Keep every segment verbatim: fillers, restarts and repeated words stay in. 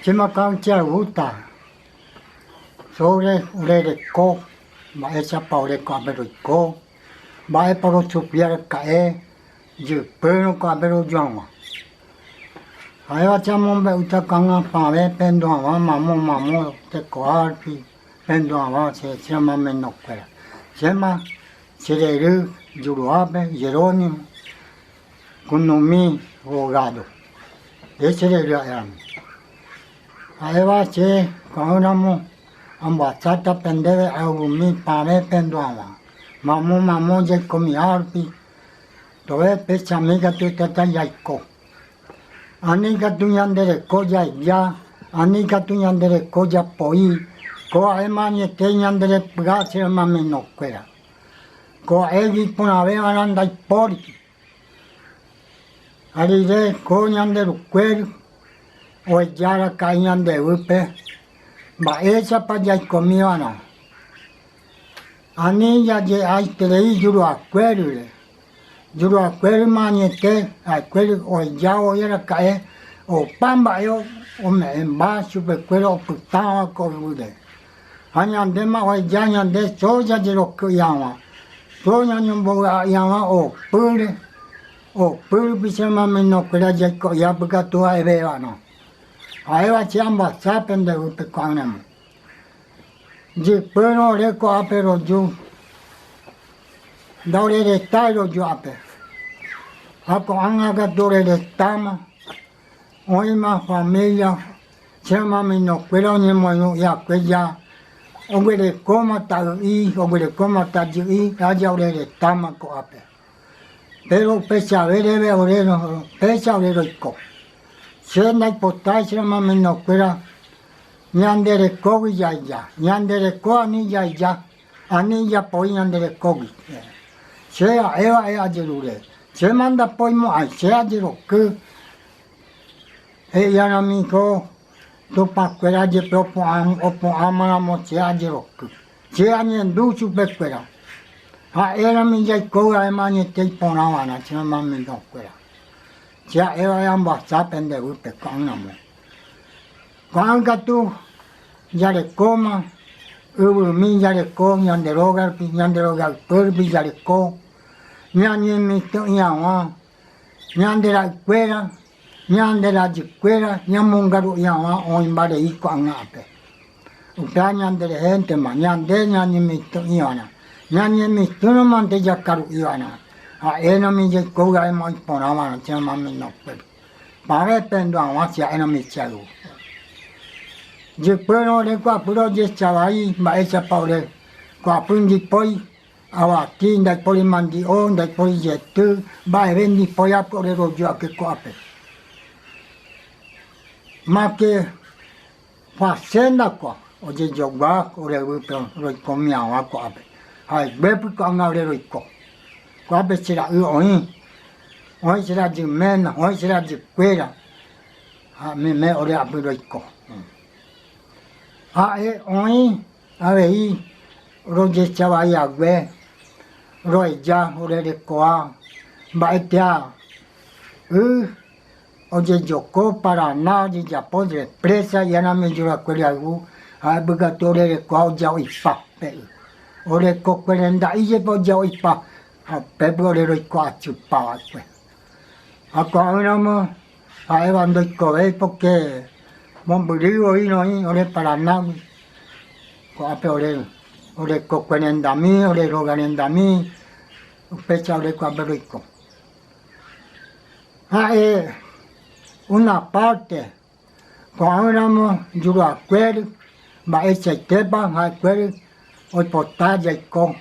Chéma ka'aru che agusta sobre ore reko, mba'éichapa ore ko'ápe roiko, mba'épa rosufri araka'e, jypýrõ ko'ápe roju hag̃ua. Ha'éva che amombe'úta ko'ág̃a pavẽ pendu hag̃ua, mamo, mamo, tekoa rupi pendu hag̃ua, che, che hermanokuéra. Chéma che rery juruápe, Jerónimo Kunumi Bogado. Che rery ha'e ramo. Ha'éva che ko'ág̃a ramo ambohasáta pendéve, ayvumi pavẽ pendu hag̃ua. Mamo, mamo, jaikomi árupi, tove pechami katu táta jaiko. Ani katu ñande reko jaheja, ani katu ñande reko japoi, ko ha'éma añete ñande repy'a che hermanokuéra. Ko ha'e iporãve va'erã ndaipóri. Ha rire ko ñande rukuéry oheja araka'e ñande yvýpe, mba'éichapa jaikomi va'erã. Ani jaje'aiterei juruakuérire. Juruakuérima añete ha'ekuéra oheja voi araka'e opa mba'e o-, ome'ẽmba chupekuéra opytãva ko yvýre. Ha ñandéma oheja ñande só jajeroky'i hag̃ua, só ñañombovy'a'i hag̃ua opýre, opy rupi che hermanokuéra jaiko'i apy katu ha'e va'erã. Ha'éva che ambohasa pende yvýpe ko'ág̃a ramo. Jypýrõ ore ko'ápe roju, ndaorerestái roju ápe. Ha ko'ág̃a katu orerestáma, oĩma familia, che hermanokuéra oñemoirũ akue ja, oguerekóma ta'y'i, oguerekóma tajy'i, ha ja orerestáma ko'ápe. Péro upéicha avei reve ore ro-, péicha ore roiko. Che ndaipotái che hermanokuéra ñande rekógui jaheja, ñande reko ani jaheja, ani japoi ñande rekógui. Che ha'e va'e ajerure. Chéma ndapoimo'ãi, che ajeroky. He'i'arãmi ko Tupãkuéra jepe opu'ã-, opu'ãmaramo che ajeroky. Che añendu chupekuéra. Ha'érami jaiko vy'a'éma añete iporã va'erã che hermanokuéra. Che ha'e va'e ambohasa pende yvýpe ko'ág̃a ramo. Ko'ág̃a katu jarekóma, yvymi jareko ñande róga rupi, ñande rogaypy rupi jareko, ñañemitỹ'i hag̃ua, ñande ra'ykuéra, ñande rajykuéra ñamongaru'i hag̃ua oĩmba rei ko'ág̃a ápe. Upéva ñande rehéntema, ñande ñañemitỹ'i va'erã, ñañemitỹrõ mante jakaru'i va'erã, ha'érami jaiko vy'a'éma iporã va'erã che hermanokuéra. Pavẽ pendu hag̃ua che ha'érami che ayvu. Jypýrõ ore ko'apy rojecha vai, mba'éichapa ore ko'apy ndipói, avati, ndaipóri mandi'o, ndaipóri jety, mba'eve ndipói ápe ore roju akue ko'ápe. Más que fazenda ko, ojejogua ore yvýpe roikomi hag̃ua ko'ápe. Ha'eguépy ko'ág̃a ore roiko. Ko'ápe che ra'y oĩ, oĩ che rajyména, oĩ che rajykuéra. Ha meme ore apy roiko. Ha'e oĩ avei rojecha vai hague, roheja, orerekóva, mba'ete'a y ojejoko, Paraná ojejapo, represa, iárami jurakuéra ayvu, ha'e py katu orerekóva oja'o ipa pe y. Orekokue renda'i jepe oja'o ipa, ha upépy ore roiko atypa va'ekue. Ha ko'ág̃a ramo ha'éva ndoikovéi, porque mombyry voi roĩ ore Paranágui. Ko'ápe ore, orekokue rendami, ore róga rendami, upéicha ore ko'ápe roiko. Ha'e una parte, ko'ág̃a ramo juruakuéry, mba'eichaitépa ha'ekuéry oipota jaiko.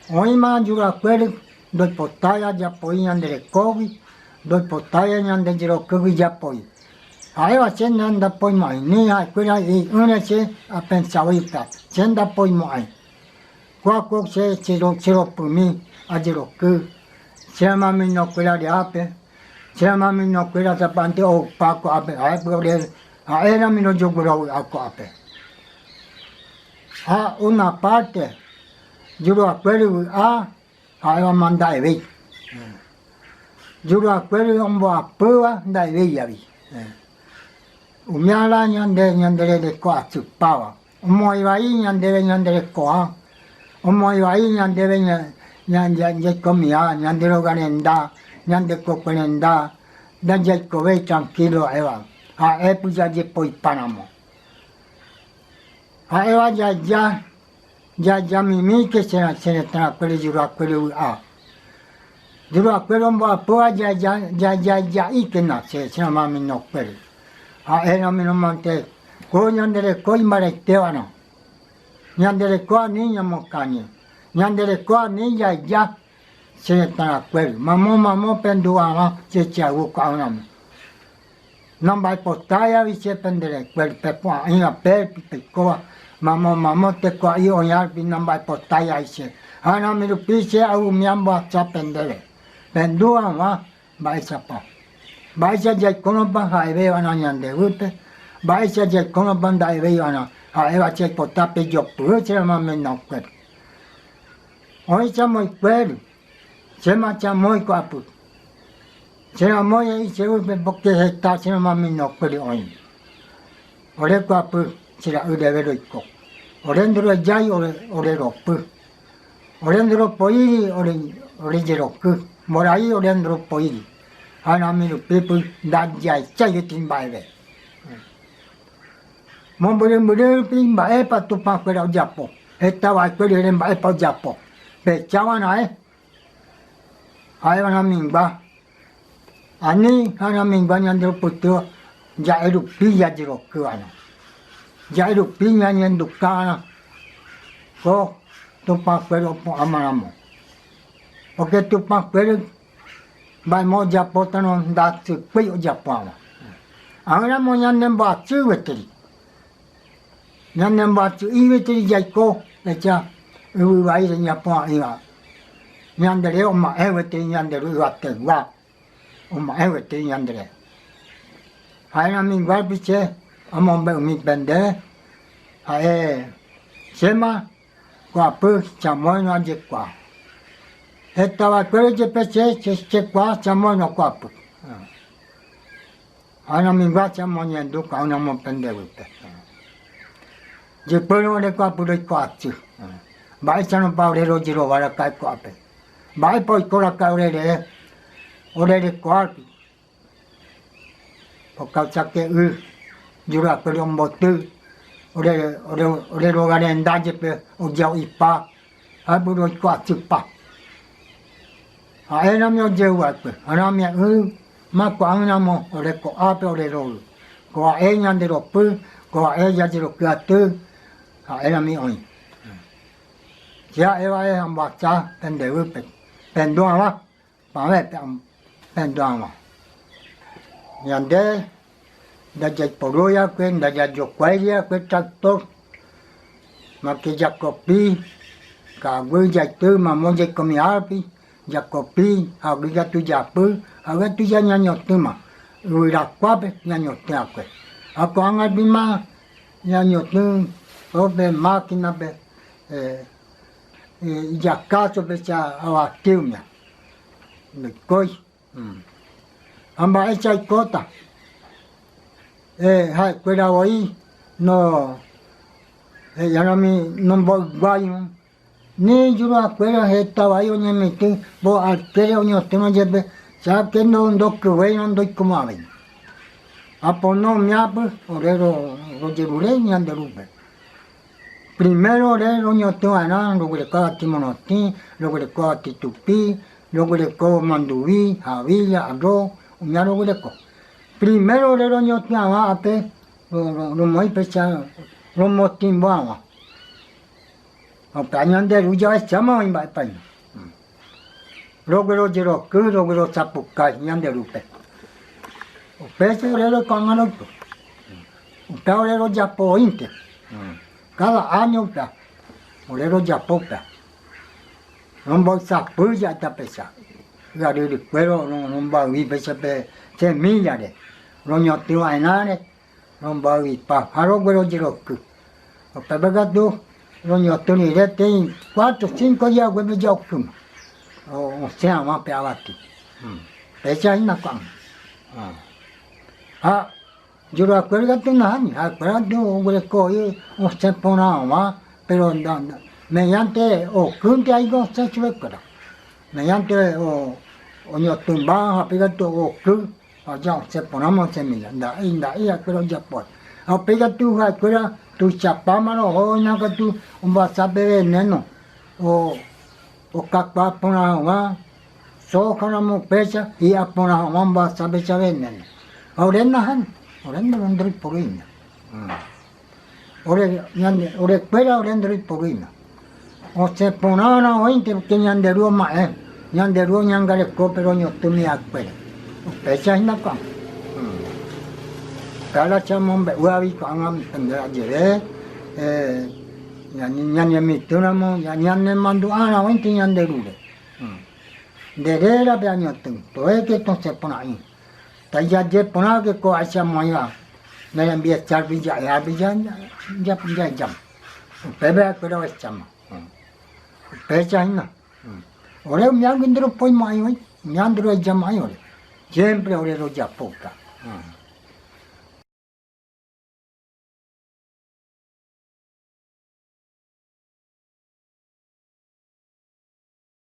Oĩma juruakuéry ndoipotái ajapoi ñande rekógui, ndoipotái ñande jerokýgui japoi. Ha'éva che ndapoimo'ãi, ni ha'ekuéra i'ỹre che apensa voi upéva, che ndapoimo'ãi. Kua ko che, che ro-, che ropymi ajeroky, che hermanokuéra reápe, che hermanokuéra sapy'ánte opa ko'ápe, ha'e py ore, ha'érami rojoguerovy'a ko'ápe. Ha una parte, juruakuéry vy'a, ha'éva ma nda'evéi. Juruakuéry omboapýva nda'evéi avei. Umiala ñande, ñande reko'a tsi pawa. Omoiwai ñande, ñande reko'a. Omoiwai ñande, ña, ña, ña, ña komi'a, ñande rogarenda, ñande kokuerenda, da yaikove tranquilo ewa. Ha'e pɨ ya yepo ipanamo. Ha'e wa ya, ya, ya, ya mimi ke sera, sera tanakuere yuru akuere wa. Yuru akuere mbo apua ya, ya, ya, ya, ya ike na se, sera mami nokuere. Ha'e na mi no mante, ko ñande reko'a imbaraite wa na. Ñande reko'a ni ña mokañi. Ñande reko'a ni ya, ya. Sera tanakuere. Mamo, mamo, pendua wa, se, se aguko aunamo. Namba'epota ya wi se pendere kuere pe kua'i wa pe, pe, pe ko'a. Mamo, mamo, te kua'i oña rupi namba'epota ya wi se. Hana mi rupi se au mi ambo asa pendere. Pendua wa, mba'éichapa. Mba'éicha yaiko no pa ha'e wa na ñande wépe. Mba'éicha yaiko no pa nda'e wa na ha'e wa che pota pe yopy, sera mami nokuere. Oĩ chamoi kuere. Sema chamoi kuapy. Sera moi iche wépe porque heta sera mami nokuere oĩ. Ore kuapy, sera ore wero iko. Ore nduro yai, ore, ore ropy. Ore nduro poiri, ore, ore yeroky. Morai ore nduro poiri. Hana mi rupi py nda yaichai weti mba'eve. Mombɨrɨ mbɨrɨ rupi mba'épa Tupã kuéra ojapo. Heta wa'e kuere ere mba'épa ojapo. Pecha wa na'e. Ha'e wa na mimba. Ani hana mimba ñande ropyty, ja'e rupi yayeroky wa na. Ja'e rupi ñañenduka wa na. Ko Tupã kuéra opu'ã ma ramo. Porque Tupã kuéra mba'e mo ojapóta no nda sykui ojapo wa. Aɨ ramo ñanemboatsy gueteri. Ñanemboatsy gueteri yaiko, echa yvy waire ñapu'ã'i wa. Ñande rehe oma'ẽ gueteri ñande ru yvategua. Oma'ẽ gueteri ñande rehe. Ha'e na mimba rupi che amombe'umi pende, ha'e, sema kuapy chamoi no ayekua. Heta wa'e kuere yepe che, che, chekua chamoi no kuapy. Hana mimba chamoñendu kauna mo pende wépe. Yepero ore kuapy roiko atsy. Mba'éicha no pa ore royerovia rakae ko'ápe. Mba'épa oiko rakae ore rehe, ore rekoa rupi. Okaucha ke y, yuru akuere omboty, ore, ore, ore rogarenda yepe oje'o ipa, ha'e py roiko atsypa. Ha'e rami oje'u va'ekue, rami y, ma ko'águi ramo ore ko'ápe ore ro'y. Ko ha'e ñande ropy, ko ha'e yayeroky aty, ha'e rami oĩ. Che ha'e va'e amboacha pende wépe, pendua wa. Pavẽ pe, pendua wa. Yande, nda yaiporu va'ekue, nda yajokuái va'ekue tractor. Make yakopi, ka'aguy yaity, mamo yaikomi árape, yakopi, ha'aguy gatu yapy, ha'aguy gatu ya ñañotỹma. Yvyrakuápe ñañotỹ va'ekue. Ha ko'ág̃a rupi ma ñañotỹ, ope máquinape, eh, eh, ijakásope che avati umía. Ndoikói. Mm. Ha mba'éicha oikóta. Eh, ha'ekuéra voi no, eh, he'íjarami nomboyguái. Ni juruhakuéra heta vai oñemitỹ mbo'arykére oñotỹma jepe, cháke ndo-, ndokyvérõ ndoikomo'ãvéima. Apono umíape ore ro-, rojerure Ñanderupe. Primero ore roñotỹ va'erã roguereko avati morotĩ, roguereko avati tupi, roguereko manduvi, havílla, arroz, umía roguereko. Primero ore roñotỹ avã ápe ro-, ro-, romoĩ péicha romotĩmbo avã. Upéva Ñanderu javecháma oĩ mba'e páina. Roguerojeroky, roguerosapukái Ñanderupe. Upéicha ore roikuaág̃a roiko. Upéva ore rojapo oĩnte. Cada año upéva. Ore rojapo upéva. Rombo'ysapy ja'e tapecha. Yryrykuéra ro-, rombo'y péicha pe semíllare. Roñotỹ va'erãre. Rombo'y pa, ha roguerojeroky. Upépe katu roñotỹ rire teĩ cuatro, cinco día guépe ja'okýma. O-, osẽ avã pe avati. Mm. Péicha hína ko'ág̃a. Ah. Ha Yuru akuéra gatu nahán, akuéra gatu oureko i, osénpona wa, pero mediante okun te ai gosen subekuéra. Mediante o, oñotun ba, ape gatu okun, ya osénpona ma semilla, nda'i, nda'i, akuéra ya pon. Ape gatu, akuéra, tu chapama ro, o, ina gatu, ombasa be veneno, o, o kakua pona wa, soja na mo pecha, i apona wa, ombasa becha veneno. Ore nahán, ore nahán, ore nahán, ore nahán. Ore, ñande, orekuéra ore ndoru ipoguíma. Osénpona na oin te, ke ñanderu ma'ẽ, ñanderu ñangareko, pero oñotun mi akuéra. Upécha hína kuan. Kada chamo mbe'u awi kuan, ña, ña, ña, ñanemituna mo, ña, ñanemandu'a na oin te ñanderure. Nderera pe añotun, toeke tosénpona i. Ta ya yepona ke ko acha moya. Na ya mbia char bi ya ya bi ya ya ya ya. Upebe akuéra we chama. Upécha hína. Ore miangu nduru poi mai oi. Miangu nduru ya mai ore. Siempre ore ro ya poka.